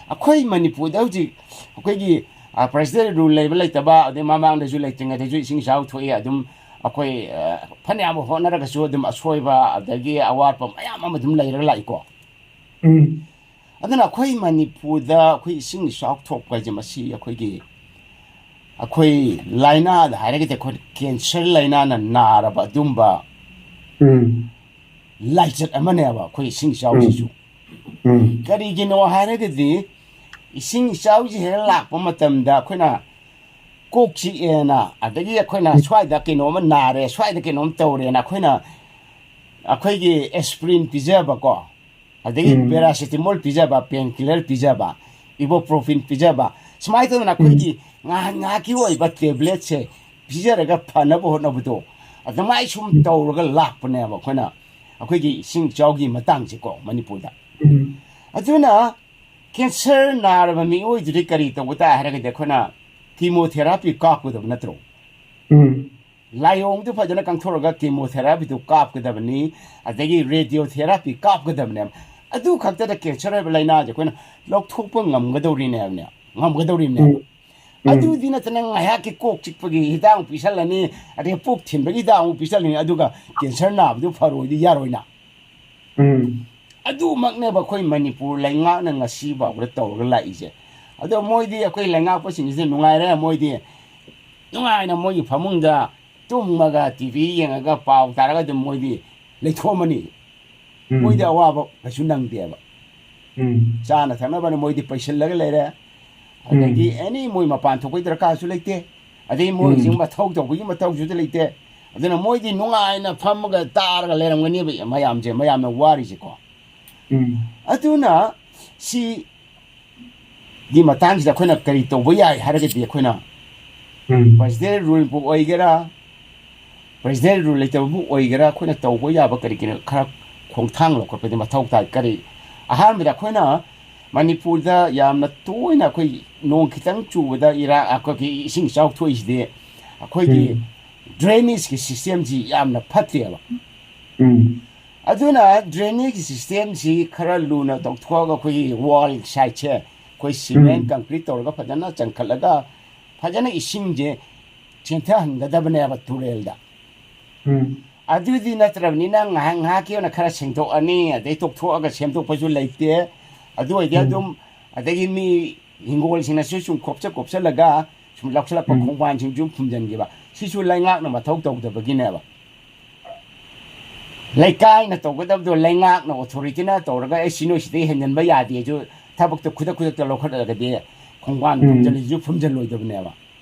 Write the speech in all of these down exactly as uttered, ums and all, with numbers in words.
ꯑꯩꯈꯣꯏ ꯃꯅꯤꯄꯨꯔꯗ ꯍꯧꯖꯤꯛ ꯑꯩꯈꯣꯏꯒꯤ, ꯑ, presidential rule ꯂꯩꯕ ꯂꯩꯇꯕ, ꯑꯗꯩ ꯃꯃꯥꯡꯗꯁꯨ ꯂꯩꯇ꯭ꯔꯤꯉꯩꯗꯁꯨ ꯏꯁꯤꯡ ꯏꯆꯥꯎ ꯊꯣꯛꯏ꯫ ꯑꯗꯨꯝ ꯑꯩꯈꯣꯏ, ꯑ, ꯐꯅꯌꯥꯝ ꯍꯣꯠꯅꯔꯒꯁꯨ ꯑꯗꯨꯝ ꯑꯁꯣꯏꯕ ꯑꯗꯒꯤ ꯑꯋꯥꯠꯄ ꯃꯌꯥꯝ ꯑꯃ ꯑꯗꯨꯝ ꯂꯩꯔꯒ ꯂꯥꯛꯏꯀꯣ꯫ ꯎꯝ꯫ ꯑꯗꯨꯅ ꯑꯩꯈꯣꯏ ꯃꯅꯤꯄꯨꯔꯗ ꯑꯩꯈꯣꯏ ꯏꯁꯤꯡ ꯏꯆꯥꯎ ꯊꯣꯛꯄ ꯍꯥꯏꯁꯦ, ꯃꯁꯤ ꯑꯩꯈꯣꯏꯒꯤ, ꯑꯩꯈꯣꯏ ꯂꯥꯏꯅꯥꯗ ꯍꯥꯏꯔꯒꯗꯤ ꯑꯩꯈꯣꯏ cancer ꯂꯥꯏꯅꯥꯅ ꯅꯥꯔꯕ ꯑꯗꯨꯝꯕ ꯎꯝ꯫ ꯂꯥꯏꯆꯠ ꯑꯃꯅꯦꯕ ꯑꯩꯈꯣꯏ ꯏꯁꯤꯡ ꯏꯆꯥꯎꯁꯤꯁꯨ꯫ ꯎꯝ꯫ ꯀꯔꯤꯒꯤꯅꯣ ꯍꯥꯏꯔꯒꯗꯤ, ꯏꯁꯤꯡ ꯏꯆꯥꯎꯁꯤ ꯍꯦꯛ ꯂꯥꯛꯄ ꯃꯇꯝꯗ ꯑꯩꯈꯣꯏꯅ ꯀꯣꯛ ꯆꯤꯛꯑꯦꯅ, ꯑꯗꯒꯤ ꯑꯩꯈꯣꯏꯅ ꯎꯝ꯫ ꯁ꯭ꯋꯥꯏꯗ ꯀꯩꯅꯣꯝꯃ ꯅꯥꯔꯦ, ꯁ꯭ꯋꯥꯏꯗ ꯀꯩꯅꯣꯝ ꯇꯧꯔꯦꯅ ꯑꯩꯈꯣꯏꯅ ꯑꯩꯈꯣꯏꯒꯤ aspirin ꯄꯤꯖꯕꯀꯣ, ꯑꯗꯒꯤ ꯎꯝ꯫ Paracetamol ꯄꯤꯖꯕ, painkiller ꯄꯤꯖꯕ, ibuprofen ꯄꯤꯖꯕ, ꯁꯨꯃꯥꯏꯅ ꯇꯧꯗꯅ ꯎꯝ꯫ ꯑꯩꯈꯣꯏꯒꯤ ꯉꯥꯏꯍꯥꯛ ꯉꯥꯏꯍꯥꯛꯀꯤ ꯑꯣꯏꯕ tabletꯁꯦ ꯄꯤꯖꯔꯒ ꯐꯅꯕ ꯍꯣꯠꯅꯕꯗꯣ, ꯑꯗꯨꯃꯥꯏꯅ ꯁꯨꯝ ꯎꯝ꯫ ꯇꯧꯔꯒ ꯂꯥꯛꯄꯅꯦꯕ ꯑꯩꯈꯣꯏꯅ, ꯑꯩꯈꯣꯏꯒꯤ ꯏꯁꯤꯡ ꯏꯆꯥꯎꯒꯤ ꯃꯇꯥꯡꯁꯦꯀꯣ ꯃꯅꯤꯄꯨꯔꯗ꯫ ꯎꯝ꯫ ꯑꯗꯨꯅ cancer ꯅꯥꯔꯕ ꯃꯤꯑꯣꯏꯗꯨꯗꯤ ꯀꯔꯤ ꯇꯧꯕ ꯇꯥꯏ ꯍꯥꯏꯔꯒꯗꯤ, ꯑꯩꯈꯣꯏꯅ chemotherapy ꯀꯥꯞꯀꯗꯕ ꯅꯠꯇ꯭ꯔꯣ? ꯎꯝ꯫ ꯂꯥꯏꯑꯣꯡꯗꯨ ꯐꯖꯅ ꯀꯪꯊꯣꯛꯑꯒ chemotherapyꯗꯨ ꯀꯥꯞꯀꯗꯕꯅꯤ, ꯑꯗꯒꯤ radiotherapy ꯀꯥꯞꯀꯗꯕꯅꯦꯕ꯫ ꯑꯗꯨ ꯈꯛꯇꯗ cancer ꯍꯥꯏꯕ ꯂꯥꯏꯅꯥꯁꯦ ꯑꯩꯈꯣꯏꯅ ꯂꯧꯊꯣꯛꯄ ꯉꯝꯒꯗꯧꯔꯤꯅꯦꯕꯅꯦ, ꯉꯝꯒꯗꯧꯔꯤꯕꯅꯦꯕ꯫ ꯎꯝ꯫ ꯎꯝ꯫ ꯑꯗꯨꯗꯤ ꯅꯠꯇꯅ ꯉꯥꯏꯍꯥꯛꯀꯤ ꯀꯣꯛ ꯆꯤꯛꯄꯒꯤ ꯍꯤꯗꯥꯛ ꯑꯃꯨꯛ ꯄꯤꯁꯜꯂꯅꯤ, ꯑꯗꯩ ꯄꯨꯛ ꯊꯤꯟꯕꯒꯤ ꯍꯤꯗꯥꯛ ꯑꯃꯨꯛ ꯄꯤꯁꯜꯂꯅꯤ, ꯑꯗꯨꯒ cancer ꯅꯥꯕꯗꯨ ꯐꯔꯣꯏꯗꯤ ꯌꯥꯔꯣꯏꯅ꯫ ꯎꯝ꯫ ꯑꯗꯨꯃꯛꯅꯦꯕ ꯑꯩꯈꯣꯏ ꯃꯅꯤꯄꯨꯔ ꯂꯩꯉꯥꯛꯅ ꯉꯁꯤ ꯐꯥꯎꯕꯗ ꯇꯧꯔꯒ ꯂꯥꯛꯏꯁꯦ꯫ ꯑꯗꯣ ꯃꯣꯏꯗꯤ, ꯑꯩꯈꯣꯏ ꯂꯩꯉꯥꯛꯄꯁꯤꯡꯁꯤꯗꯤ ꯅꯨꯡꯉꯥꯏꯔꯦ, ꯃꯣꯏꯗꯤ ꯅꯨꯡꯉꯥꯏꯅ ꯃꯣꯏꯒꯤ ꯐꯃꯨꯡꯗ ꯇꯨꯝꯃꯒ T V ꯌꯦꯡꯉꯒ ꯄꯥꯎ ꯇꯥꯔꯒ ꯑꯗꯨꯝ ꯃꯣꯏꯗꯤ ꯂꯩꯊꯣꯛꯑꯝꯃꯅꯤ꯫ ꯎꯝ꯫ ꯃꯣꯏꯗꯤ ꯑꯋꯥꯕ ꯀꯩꯁꯨ ꯅꯪꯗꯦꯕ꯫ ꯎꯝ꯫ ꯆꯥꯅ ꯊꯛꯅꯕꯅ ꯃꯣꯏꯗꯤ ꯄꯩꯁꯤꯜꯂꯒ ꯂꯩꯔꯦ꯫ ꯑꯗꯒꯤ ꯎꯝ꯫ Any ꯃꯣꯏ ꯃꯄꯥꯟ ꯊꯣꯛꯄꯒꯤ ꯗꯔꯀꯥꯔꯁꯨ ꯂꯩꯇꯦ꯫ ꯑꯗꯩ ꯃꯣꯏ ꯎꯝ꯫ ꯍꯧꯖꯤꯛ ꯃꯊꯧ ꯇꯧꯕꯒꯤ ꯃꯊꯧꯁꯨ ꯂꯩꯇꯦ꯫ ꯑꯗꯨꯅ ꯃꯣꯏꯗꯤ ꯅꯨꯡꯉꯥꯏꯅ ꯐꯝꯃꯒ ꯇꯥꯔꯒ ꯂꯩꯔꯝꯒꯅꯦꯕ ꯃꯌꯥꯝꯁꯦ, ꯃꯌꯥꯝꯅ ꯋꯥꯔꯤꯁꯦꯀꯣ꯫ ꯎꯝ꯫ ꯑꯗꯨꯅ ꯁꯤꯒꯤ ꯃꯇꯥꯡꯁꯤꯗ ꯑꯩꯈꯣꯏꯅ ꯀꯔꯤ ꯇꯧꯕ ꯌꯥꯏ ꯍꯥꯏꯔꯒꯗꯤ, ꯑꯩꯈꯣꯏꯅ ꯎꯝ꯫ Presidential ruleꯕꯨ ꯑꯣꯏꯒꯦꯔꯥ, Presidential rule ꯂꯩꯇꯕꯕꯨ ꯑꯣꯏꯒꯦꯔꯥ, ꯑꯩꯈꯣꯏꯅ ꯇꯧꯕ ꯌꯥꯕ ꯀꯔꯤ ꯀꯔꯤꯅꯣ ꯈꯔ ꯈꯣꯡꯊꯥꯡ ꯂꯧꯈꯠꯄꯗꯤ ꯃꯊꯧ ꯇꯥꯏ꯫ ꯀꯔꯤ? ꯑꯍꯥꯟꯕꯗ ꯑꯩꯈꯣꯏꯅ ꯃꯅꯤꯄꯨꯔꯗ ꯌꯥꯝꯅ ꯇꯣꯏꯅ ꯑꯩꯈꯣꯏ ꯅꯣꯡ ꯈꯤꯇꯪ ꯆꯨꯕꯗ ꯏꯔꯥ-, ꯑꯩꯈꯣꯏꯒꯤ ꯏꯁꯤꯡ ꯏꯆꯥꯎ ꯊꯣꯛꯏꯁꯤꯗꯤ ꯑꯩꯈꯣꯏꯒꯤ ꯎꯝ꯫ Drainageꯀꯤ systemꯁꯤ ꯌꯥꯝꯅ ꯐꯠꯇꯦꯕ꯫ ꯎꯝ꯫ ꯑꯗꯨꯅ drainage systemꯁꯤ ꯈꯔ ꯂꯨꯅ ꯇꯧꯊꯣꯛꯑꯒ ꯑꯩꯈꯣꯏꯒꯤ wall sideꯁꯦ ꯑꯩꯈꯣꯏ ꯁꯤꯃꯦꯟ ꯎꯝ꯫ ꯀꯪꯀ꯭ꯔꯤꯠ ꯇꯧꯔꯒ ꯐꯖꯅ ꯆꯟꯈꯠꯂꯒ ꯐꯖꯅ ꯏꯁꯤꯡꯁꯦ ꯆꯦꯟꯊꯍꯟꯒꯗꯕꯅꯦꯕ ꯇꯨꯔꯦꯜꯗ꯫ ꯎꯝ꯫ ꯑꯗꯨꯗꯤ ꯅꯠꯇ꯭ꯔꯕꯅꯤꯅ ꯉꯥꯏꯍꯥꯛ ꯉꯥꯏꯍꯥꯛꯀꯤ ꯑꯣꯏꯅ ꯈꯔ ꯁꯦꯡꯗꯣꯛꯑꯅꯤ, ꯑꯗꯩ ꯇꯣꯛꯊꯣꯛꯑꯒ ꯁꯦꯝꯗꯣꯛꯄꯁꯨ ꯂꯩꯇꯦ꯫ ꯑꯗꯨ ꯑꯣꯏꯗꯤ ꯎꯝ꯫ ꯑꯗꯨꯝ, ꯑꯗꯒꯤ ꯃꯤ ꯍꯤꯡꯒꯣꯜꯁꯤꯡꯅꯁꯨ ꯁꯨꯝ ꯈꯣꯞꯆ ꯈꯣꯞꯆꯜꯂꯒ ꯁꯨꯝ ꯂꯧꯁꯤꯜꯂꯛꯄ ꯎꯝ꯫ ꯈꯣꯡꯕꯥꯟꯁꯤꯡꯁꯨ ꯐꯨꯝꯖꯤꯟꯈꯤꯕ꯫ ꯁꯤꯁꯨ ꯂꯩꯉꯥꯛꯅ ꯃꯊꯧ ꯇꯧꯗꯕꯒꯤꯅꯦꯕ꯫ ꯂꯩꯀꯥꯏꯅ ꯇꯧꯒꯗꯕꯗꯣ ꯂꯩꯉꯥꯛꯅ, ꯑꯣꯊꯣꯔꯤꯇꯤꯅ ꯇꯧꯔꯒ, "ꯑꯦ, ꯁꯤ ꯅꯣꯏ ꯁꯤꯗꯩ ꯍꯦꯟꯖꯟꯕ ꯌꯥꯗꯦꯁꯨ" ꯊꯕꯛꯇꯣ ꯈꯨꯗꯛ ꯈꯨꯗꯛꯇ ꯂꯧꯈꯠꯂꯒꯗꯤ ꯈꯣꯡꯕꯥꯟ ꯎꯝ꯫ ꯐꯨꯝꯖꯤꯜꯂꯤꯁꯤꯁꯨ ꯐꯨꯝꯖꯤꯜꯂꯣꯏꯗꯕꯅꯦꯕ꯫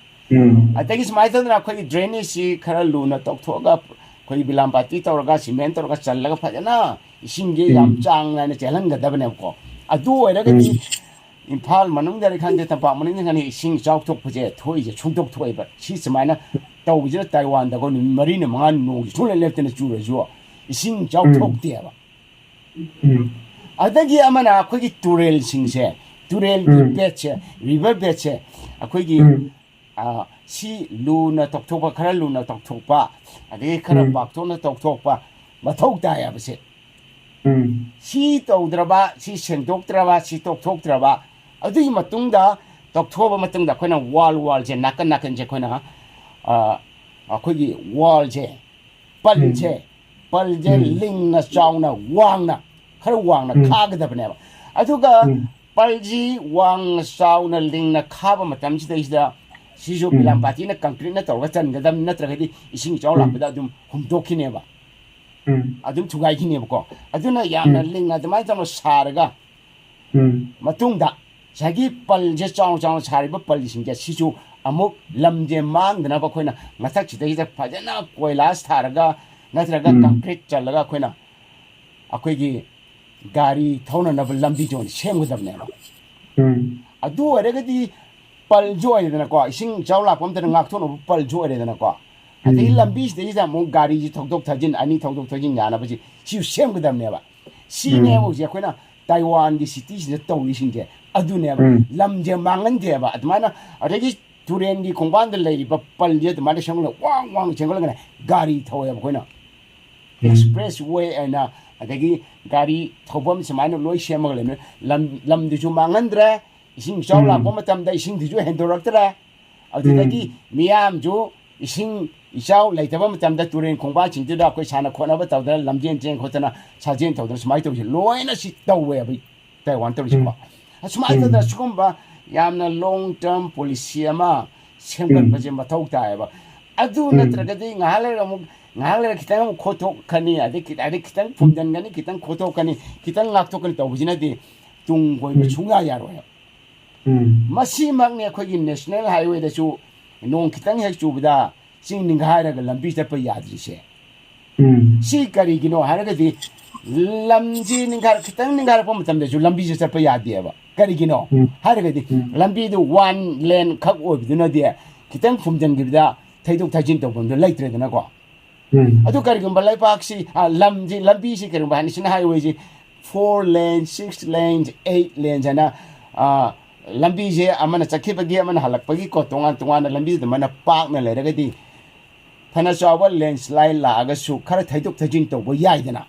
ꯎꯝ꯫ ꯑꯗꯒꯤ ꯁꯨꯃꯥꯏꯅ ꯇꯧꯗꯅ ꯑꯩꯈꯣꯏꯒꯤ ꯗ꯭ꯔꯦꯅꯦꯖꯁꯤ ꯈꯔ ꯂꯨꯅ ꯇꯧꯊꯣꯛꯑꯒ, ꯑꯩꯈꯣꯏꯒꯤ ꯕꯤꯂꯥꯝꯕꯥꯇꯤ ꯇꯧꯔꯒ, ꯁꯤꯃꯦꯟ ꯇꯧꯔꯒ ꯆꯜꯂꯒ ꯐꯖꯅ ꯏꯁꯤꯡꯁꯦ ꯌꯥꯝ ꯎꯝ꯫ ꯆꯥꯡ ꯅꯥꯏꯅ ꯆꯦꯜꯍꯟꯒꯗꯕꯅꯦꯕꯀꯣ꯫ ꯑꯗꯨ ꯑꯣꯏꯔꯒꯗꯤ ꯎꯝ꯫ ꯏꯝꯐꯥꯜ ꯃꯅꯨꯡꯗꯗꯤ ꯈꯪꯗꯦ, ꯇꯝꯄꯥꯛ ꯃꯅꯨꯡꯗ ꯈꯪꯗꯦ, ꯏꯁꯤꯡ ꯏꯆꯥꯎ ꯊꯣꯛꯄꯁꯦ ꯊꯣꯛꯏꯁꯦ ꯁꯨꯡꯊꯣꯛ ꯊꯣꯛꯑꯦꯕ꯫ ꯁꯤ ꯁꯨꯃꯥꯏꯅ ꯇꯧꯕꯁꯤꯅ ꯇꯥꯏꯋꯥꯟꯗꯀꯣ ꯅꯨꯃꯤꯠ ꯃꯔꯤꯅꯤ ꯃꯉꯥꯅꯤ ꯅꯣꯡꯁꯦ ꯁꯨꯡꯂꯦꯞ ꯂꯦꯞꯇꯅ ꯆꯨꯔꯁꯨ ꯏꯁꯤꯡ ꯏꯆꯥꯎ ꯎꯝ꯫ ꯊꯣꯛꯇꯦꯕ꯫ ꯎꯝ꯫ ꯑꯗꯒꯤ ꯑꯃꯅ ꯑꯩꯈꯣꯏꯒꯤ ꯇꯨꯔꯦꯜꯁꯤꯡꯁꯦ, ꯇꯨꯔꯦꯜꯒꯤ ꯎꯝ꯫ ꯕꯦꯗꯁꯦ, ꯔꯤꯚꯔ ꯕꯦꯗꯁꯦ ꯑꯩꯈꯣꯏꯒꯤ, ꯎꯝ꯫ ꯑ, ꯁꯤ ꯂꯨꯅ ꯇꯧꯊꯣꯛꯄ, ꯈꯔ ꯂꯨꯅ ꯇꯧꯊꯣꯛꯄ, ꯑꯗꯒꯤ ꯈꯔ ꯎꯝ꯫ ꯄꯥꯛꯊꯣꯛꯅ ꯇꯧꯊꯣꯛꯄ ꯃꯊꯧ ꯇꯥꯏ ꯍꯥꯏꯕꯁꯦ꯫ ꯎꯝ꯫ ꯁꯤ ꯇꯧꯗ꯭ꯔꯕ, ꯁꯤ ꯁꯦꯡꯗꯣꯛꯇ꯭ꯔꯕ, ꯁꯤ ꯇꯧꯊꯣꯛꯇ꯭ꯔꯕ, ꯑꯗꯨꯒꯤ ꯃꯇꯨꯡꯗ, ꯇꯧꯊꯣꯛꯑꯕ ꯃꯇꯨꯡꯗ ꯑꯩꯈꯣꯏꯅ ꯋꯥꯜ, ꯋꯥꯜꯁꯦ, ꯅꯥꯀꯟ ꯅꯥꯀꯟꯁꯦ ꯑꯩꯈꯣꯏꯅ, ꯑ, ꯑꯩꯈꯣꯏꯒꯤ ꯋꯥꯜꯁꯦ, ꯄꯜꯁꯦ, ꯎꯝ꯫ ꯄꯜꯁꯦ ꯎꯝ꯫ ꯂꯤꯡꯅ ꯆꯥꯎꯅ ꯋꯥꯡꯅ, ꯈꯔ ꯋꯥꯡꯅ ꯎꯝ꯫ ꯈꯥꯒꯗꯕꯅꯦꯕ꯫ ꯑꯗꯨꯒ ꯎꯝ꯫ ꯄꯜꯁꯤ ꯋꯥꯡꯅ ꯆꯥꯎꯅ ꯂꯤꯡꯅ ꯈꯥꯕ ꯃꯇꯝꯁꯤꯗꯩꯁꯤꯗ ꯁꯤꯁꯨ ꯎꯝ꯫ ꯕꯤꯂꯥꯝꯕꯥꯇꯤꯅ ꯀꯪꯀ꯭ꯔꯤꯠꯅ ꯇꯧꯔꯒ ꯆꯟꯒꯗꯕꯅꯤ, ꯅꯠꯇ꯭ꯔꯒꯗꯤ ꯏꯁꯤꯡ ꯏꯆꯥꯎ ꯎꯝ꯫ ꯂꯥꯛꯄꯗ ꯑꯗꯨꯝ ꯍꯨꯝꯗꯣꯛꯈꯤꯅꯦꯕ꯫ ꯎꯝ꯫ ꯑꯗꯨꯝ ꯊꯨꯒꯥꯏꯈꯤꯅꯦꯕꯀꯣ꯫ ꯑꯗꯨꯅ ꯌꯥꯝꯅ ꯎꯝ꯫ ꯂꯤꯡꯅ ꯑꯗꯨꯃꯥꯏꯅ ꯇꯧꯅ ꯁꯥꯔꯒ ꯎꯝ꯫ ꯃꯇꯨꯡꯗ ꯉꯁꯥꯏꯒꯤ ꯄꯜꯁꯦ ꯆꯥꯎꯅ ꯆꯥꯎꯅ ꯁꯥꯔꯤꯕ ꯄꯜꯁꯤꯡꯁꯦ ꯁꯤꯁꯨ ꯑꯃꯨꯛ ꯂꯝꯁꯦ ꯃꯥꯡꯗꯅꯕ ꯑꯩꯈꯣꯏꯅ ꯃꯊꯛꯁꯤꯗꯩꯁꯤꯗ ꯐꯖꯅ ꯀꯣꯏꯂꯥꯁ ꯊꯥꯔꯒ ꯅꯠꯇ꯭ꯔꯒ ꯎꯝ꯫ ꯀꯪꯀ꯭ꯔꯤꯠ ꯆꯜꯂꯒ ꯑꯩꯈꯣꯏꯅ ꯑꯩꯈꯣꯏꯒꯤ ꯒꯥꯔꯤ ꯊꯧꯅꯅꯕ ꯂꯝꯕꯤꯁꯦ ꯑꯣꯏꯅ ꯁꯦꯝꯒꯗꯕꯅꯦꯕ꯫ ꯎꯝ꯫ ꯑꯗꯨ ꯑꯣꯏꯔꯒꯗꯤ ꯄꯜꯁꯨ ꯑꯣꯏꯔꯦꯗꯅꯀꯣ, ꯏꯁꯤꯡ ꯏꯆꯥꯎ ꯂꯥꯛꯄ ꯃꯇꯝꯗ ꯉꯥꯛꯊꯣꯛꯅꯕ ꯄꯜꯁꯨ ꯑꯣꯏꯔꯦꯗꯅꯀꯣ꯫ ꯑꯗꯒꯤ ꯎꯝ꯫ ꯂꯝꯕꯤꯁꯤꯗꯩꯁꯤꯗ ꯑꯃꯨꯛ ꯒꯥꯔꯤꯁꯤ ꯊꯧꯗꯣꯛ ꯊꯧꯖꯤꯟ, ꯑꯅꯤ ꯊꯧꯗꯣꯛ ꯊꯧꯖꯤꯟ ꯌꯥꯅꯕꯁꯤ ꯁꯤꯁꯨ ꯁꯦꯝꯒꯗꯕꯅꯦꯕ꯫ ꯁꯤꯅꯦꯕ ꯎꯝ꯫ ꯍꯧꯖꯤꯛ ꯑꯩꯈꯣꯏꯅ ꯇꯥꯏꯋꯥꯟꯒꯤ ꯁꯤꯇꯤꯁꯤꯗ ꯇꯧꯔꯤꯁꯤꯡꯁꯦ꯫ ꯑꯗꯨꯅꯦꯕ ꯎꯝ꯫ ꯂꯝꯁꯦ ꯃꯥꯡꯍꯟꯗꯦꯕ꯫ ꯑꯗꯨꯃꯥꯏꯅ ꯑꯗꯒꯤ ꯇꯨꯔꯦꯟꯒꯤ ꯈꯣꯡꯕꯥꯟꯗ ꯂꯩꯔꯤꯕ ꯄꯜꯁꯦ ꯑꯗꯨꯃꯥꯏꯅ ꯁꯦꯝꯒꯠꯂꯒ ꯋꯥꯡ ꯋꯥꯡ ꯁꯦꯝꯒꯠꯂꯒꯅꯦ ꯒꯥꯔꯤ ꯊꯧꯋꯦꯕ ꯑꯩꯈꯣꯏꯅ꯫ ꯎꯝ꯫ ꯑꯦꯛꯁꯄ꯭ꯔꯦꯁ ꯋꯦ ꯍꯥꯏꯅ, ꯑꯗꯒꯤ ꯒꯥꯔꯤ ꯊꯧꯐꯝ ꯁꯨꯃꯥꯏꯅ ꯂꯣꯏ ꯁꯦꯝꯃꯒ ꯂꯩꯕꯅꯤꯅ ꯂꯝ, ꯂꯝꯗꯨꯁꯨ ꯃꯥꯡꯍꯟꯗ꯭ꯔꯦ, ꯏꯁꯤꯡ ꯏꯆꯥꯎ ꯎꯝ꯫ ꯂꯥꯛꯄ ꯃꯇꯝꯗ ꯏꯁꯤꯡꯗꯨꯁꯨ ꯍꯦꯟꯗꯣꯔꯛꯇ꯭ꯔꯦ꯫ ꯑꯗꯨꯗꯒꯤ ꯎꯝ꯫ ꯃꯤꯌꯥꯝꯁꯨ ꯏꯁꯤꯡ ꯏꯆꯥꯎ ꯂꯩꯇꯕ ꯃꯇꯝꯗ ꯇꯨꯔꯦꯟ ꯈꯣꯡꯕꯥꯟꯁꯤꯡꯗꯨꯗ ꯑꯩꯈꯣꯏ ꯁꯥꯟꯅ ꯈꯣꯠꯅꯕ ꯇꯧꯗꯅ ꯂꯝꯖꯦꯟ ꯆꯦꯟ ꯈꯣꯠꯇꯅ ꯁꯥꯖꯦꯜ ꯇꯧꯗꯅ ꯁꯨꯃꯥꯏꯅ ꯇꯧꯔꯤꯁꯦ ꯂꯣꯏꯅ ꯁꯤ ꯇꯧꯋꯦꯕ꯫ ꯇꯥꯏꯋꯥꯟ ꯇꯧꯔꯤꯁꯤꯀꯣ꯫ ꯎꯝ꯫ ꯑꯁꯨꯃꯥꯏꯅ ꯎꯝ꯫ ꯇꯧꯗꯅ ꯁꯤꯒꯨꯝꯕ ꯌꯥꯝꯅ long term policy ꯑꯃ ꯎꯝ꯫ ꯁꯦꯝꯒꯠꯄꯁꯦ ꯃꯊꯧ ꯇꯥꯏꯌꯦꯕ꯫ ꯑꯗꯨ ꯎꯝ꯫ ꯅꯠꯇ꯭ꯔꯒꯗꯤ ꯉꯥꯏꯍꯥꯛ ꯂꯩꯔꯒ ꯑꯃꯨꯛ, ꯉꯥꯏꯍꯥꯛ ꯂꯩꯔꯒ ꯈꯤꯇꯪ ꯑꯃꯨꯛ ꯈꯣꯠꯇꯣꯛꯀꯅꯤ, ꯑꯗꯩ ꯈꯤ-, ꯑꯗꯩ ꯈꯤꯇꯪ ꯐꯨꯝꯖꯤꯟꯒꯅꯤ, ꯈꯤꯇꯪ ꯈꯣꯠꯇꯣꯛꯀꯅꯤ, ꯈꯤꯇꯪ ꯉꯥꯛꯊꯣꯛꯀꯅꯤ ꯇꯧꯕꯁꯤꯅꯗꯤ ꯇꯨꯡ ꯀꯣꯏꯕ ꯎꯝ꯫ ꯁꯨꯡꯌꯥ ꯌꯥꯔꯣꯏ꯫ ꯎꯝ꯫ ꯃꯁꯤꯃꯛꯅꯤ ꯑꯩꯈꯣꯏꯒꯤ national highwayꯗꯁꯨ ꯅꯣꯡ ꯈꯤꯇꯪ ꯍꯦꯛ ꯆꯨꯕꯗ ꯆꯤꯡ ꯅꯤꯡꯈꯥꯏꯔꯒ ꯂꯝꯕꯤ ꯆꯠꯄ ꯌꯥꯗ꯭ꯔꯤꯁꯦ꯫ ꯎꯝ꯫ ꯁꯤ ꯀꯔꯤꯒꯤꯅꯣ ꯍꯥꯏꯔꯒꯗꯤ, ꯂꯝꯁꯤ ꯅꯤꯡꯈꯥꯏ-, ꯈꯤꯇꯪ ꯅꯤꯡꯈꯥꯏꯔꯛꯄ ꯃꯇꯝꯗꯁꯨ ꯂꯝꯕꯤꯁꯦ ꯆꯠꯄ ꯌꯥꯗꯦꯕ꯫ ꯀꯔꯤꯒꯤꯅꯣ ꯎꯝ꯫ ꯍꯥꯏꯔꯒꯗꯤ, ꯎꯝ꯫ ꯂꯝꯕꯤꯗꯨ one lane ꯈꯛ ꯑꯣꯏꯕꯗꯨꯅꯗꯤ ꯈꯤꯇꯪ ꯐꯨꯝꯖꯤꯟꯈꯤꯕꯗ ꯊꯩꯗꯣꯛ ꯊꯩꯖꯤꯟ ꯇꯧꯐꯝꯗꯨ ꯂꯩꯇ꯭ꯔꯦꯗꯅꯀꯣ꯫ ꯎꯝ꯫ ꯑꯗꯨ ꯀꯔꯤꯒꯨꯝꯕ ꯂꯩꯕꯥꯛꯁꯤ, ꯑ, ꯂꯝꯁꯤ, ꯂꯝꯕꯤꯁꯤ ꯀꯔꯤꯒꯨꯝꯕ ꯍꯥꯏꯅ ꯁꯤꯅ highwayꯁꯤ four lane, six lanes, eight lanes ꯍꯥꯏꯅ, ꯑ, ꯂꯝꯕꯤꯁꯦ ꯑꯃꯅ ꯆꯠꯈꯤꯕꯒꯤ ꯑꯃꯅ ꯍꯜꯂꯛꯄꯒꯤ ꯀꯣ, ꯇꯣꯉꯥꯟ ꯇꯣꯉꯥꯟꯅ ꯂꯝꯕꯤꯁꯦ ꯑꯗꯨꯃꯥꯏꯅ ꯄꯥꯛꯅ ꯂꯩꯔꯒꯗꯤ, ꯐꯅ ꯆꯥꯎꯕ landslide ꯂꯥꯛꯑꯒꯁꯨ ꯈꯔ ꯊꯩꯗꯣꯛ ꯊꯩꯖꯤꯟ ꯇꯧꯕ ꯌꯥꯏꯗꯅ꯫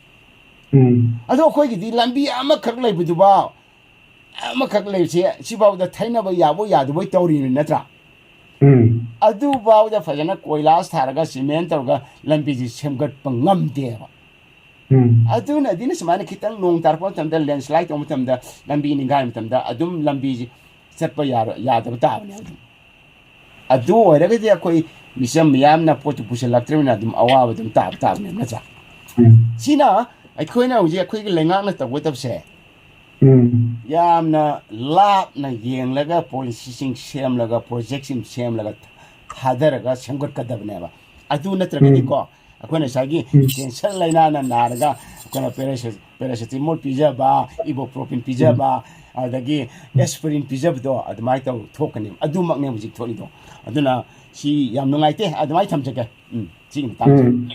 ꯎꯝ꯫ ꯑꯗꯣ ꯑꯩꯈꯣꯏꯒꯤꯗꯤ ꯂꯝꯕꯤ ꯑꯃꯈꯛ ꯂꯩꯕꯗꯨꯐꯥꯎ, ꯑꯃꯈꯛ ꯂꯩꯕꯁꯦ ꯁꯤꯐꯥꯎꯗ ꯊꯩꯅꯕ ꯌꯥꯕꯣꯏ ꯌꯥꯗꯕꯣꯏ ꯇꯧꯔꯤꯅꯤ ꯅꯠꯇ꯭ꯔꯥ? ꯎꯝ꯫ ꯑꯗꯨꯐꯥꯎꯗ ꯐꯖꯅ ꯀꯣꯏꯂꯥꯁ ꯊꯥꯔꯒ ꯁꯤꯃꯦꯟ ꯇꯧꯔꯒ ꯂꯝꯕꯤꯁꯤ ꯁꯦꯝꯒꯠꯄ ꯉꯝꯗꯦꯕ꯫ ꯎꯝ꯫ ꯑꯗꯨꯅꯗꯤꯅ ꯁꯨꯃꯥꯏꯅ ꯈꯤꯇꯪ ꯅꯣꯡ ꯇꯥꯔꯛꯄ ꯃꯇꯝꯗ, landslide ꯇꯧꯕ ꯃꯇꯝꯗ, ꯂꯝꯕꯤ ꯅꯤꯡꯈꯥꯏꯕ ꯃꯇꯝꯗ ꯑꯗꯨꯝ ꯂꯝꯕꯤꯁꯤ ꯆꯠꯄ ꯌꯥꯔ-, ꯌꯥꯗꯕ ꯇꯥꯕꯅꯦ ꯑꯗꯨꯝ꯫ ꯑꯗꯨ ꯑꯣꯏꯔꯒꯗꯤ ꯑꯩꯈꯣꯏ ꯃꯤꯆꯝ ꯃꯤꯌꯥꯝꯅ ꯄꯣꯠꯇꯨ ꯄꯨꯁꯤꯜꯂꯛꯇ꯭ꯔꯕꯅꯤꯅ ꯑꯗꯨꯝ ꯑꯋꯥꯕ ꯑꯗꯨꯝ ꯇꯥꯕ ꯇꯥꯕꯅꯦ ꯅꯠꯇ꯭ꯔꯥ? ꯎꯝ꯫ ꯁꯤꯅ ꯑꯩꯈꯣꯏꯅ ꯍꯧꯖꯤꯛ ꯑꯩꯈꯣꯏꯒꯤ ꯂꯩꯉꯥꯛꯅ ꯇꯧꯒꯗꯕꯁꯦ ꯎꯝ꯫ ꯌꯥꯝꯅ ꯂꯥꯞꯅ ꯌꯦꯡꯂꯒ policyꯁꯤꯡ ꯁꯦꯝꯂꯒ, projectꯁꯤꯡ ꯁꯦꯝꯂꯒ ꯊꯥꯗꯔꯒ ꯁꯦꯝꯒꯠꯀꯗꯕꯅꯦꯕ꯫ ꯑꯗꯨ ꯅꯠꯇ꯭ꯔꯒꯗꯤꯀꯣ, ꯎꯝ꯫ ꯑꯩꯈꯣꯏꯅ ꯉꯁꯥꯏꯒꯤ ꯎꯝ꯫ Cancer ꯂꯥꯏꯅꯥꯅ ꯅꯥꯔꯒ ꯑꯩꯈꯣꯏꯅ paracet-, paracetamol ꯄꯤꯖꯕ, ibuprofen ꯎꯝ꯫ ꯄꯤꯖꯕ, ꯑꯗꯒꯤ aspirin ꯄꯤꯖꯕꯗꯣ ꯑꯗꯨꯃꯥꯏꯅ ꯇꯧ ꯊꯣꯛꯀꯅꯦꯕ꯫ ꯑꯗꯨꯃꯛꯅꯦ ꯍꯧꯖꯤꯛ ꯊꯣꯛꯏꯗꯣ꯫ ꯑꯗꯨꯅ ꯁꯤ ꯌꯥꯝ ꯅꯨꯡꯉꯥꯏꯇꯦ, ꯑꯗꯨꯃꯥꯏꯅ ꯊꯝꯖꯒꯦ꯫ ꯎꯝ, ꯁꯤꯒꯤ ꯃꯇꯥꯡꯁꯦ꯫ ꯎꯝ꯫